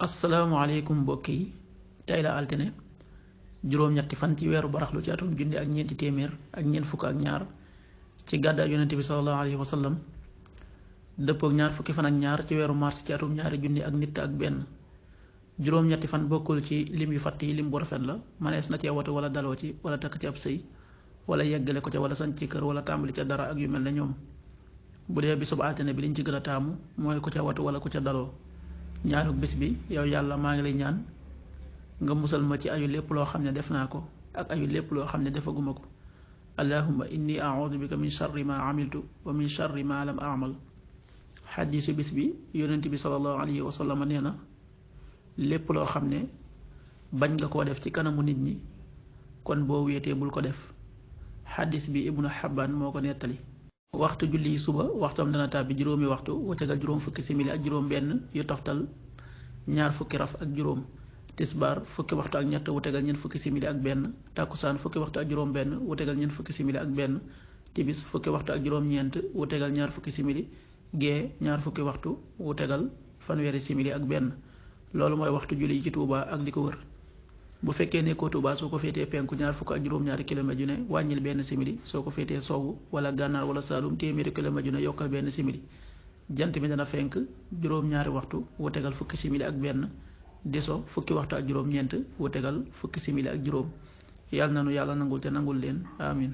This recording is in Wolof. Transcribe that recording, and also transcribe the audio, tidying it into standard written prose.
asalaamaaleykum mbokk yi tey la altine juróom-ñetti fan ci weeru baraxlu ci atum junni ak ñeenti téeméer ak ñeent fukk ak ñaar ci gàddaay yonente bi sallallahu alayhi wa sallam dëppook ñaar fukki fan ak ñaar ci weeru mars ci atum ñaari junni ak nit ak benn juróom-ñetti fan bokkul ci lim yu fatt yi lim bu rafet la manees na cee watu wala daloo ci wala takk ci ab sëy wala yeggale ko ca wala sañ ci kër wala tàmbali ca dara ak yu mel ne ñoom bu dee bisub altine bi liñ ci gën a taamu mooy ku ca watu wala ku ca daloo ñaarug bis bi yow yàlla maa ngi lay ñaan nga musal ma ci ayu lépp loo xam ne def naa ko ak ayu lépp loo xam ne defaguma ko allahumma inni a'udhu bika min sharri ma amiltu wa min sharri ma lam a'mal xadiisu bis bi yonent bi sallallahu alayhi wa sallam nee na lépp loo xam ne bañ nga koo def ci kanamu nit ñi kon boo wéetee bul ko def xadiis bi ibnu Xabbaan moo ko nettali waxtu julli suba waxtam dana tàbbi juróomi waxtu wutegal juróom fukki simili ak juróom benn yu toftal ñaar fukki raf ak juróom tisbaar fukki waxtu ak ñett wutegal ñeent fukki simili ak benn tàkkusaan fukki waxtu ak juróom benn wutegal ñeent fukki simili ak benn tibis fukki waxtu ak juróom ñeent wutegal ñaar fukki simili gee ñaar fukki waxtu wutegal fanweeri simili ak benn loolu mooy waxtu julli yi ci Tuuba ak li ko wër bu fekkee nekkoo Tuuba soo ko féetee penku ñaar fukk ak juróom-ñaari kilomètres yu ne wàññil benn simili soo ko féetee sowwu wala gànnaar wala saalum téeméeri kilomètres yu ne yokkal benn simili jant bi dana fenk juróom-ñaari waxtu wutegal fukki simili ak benn di so fukki waxtu ak juróom-ñeent wutegal fukki simili ak juróom yàlla na nu yàlla nangul te nangul leen amin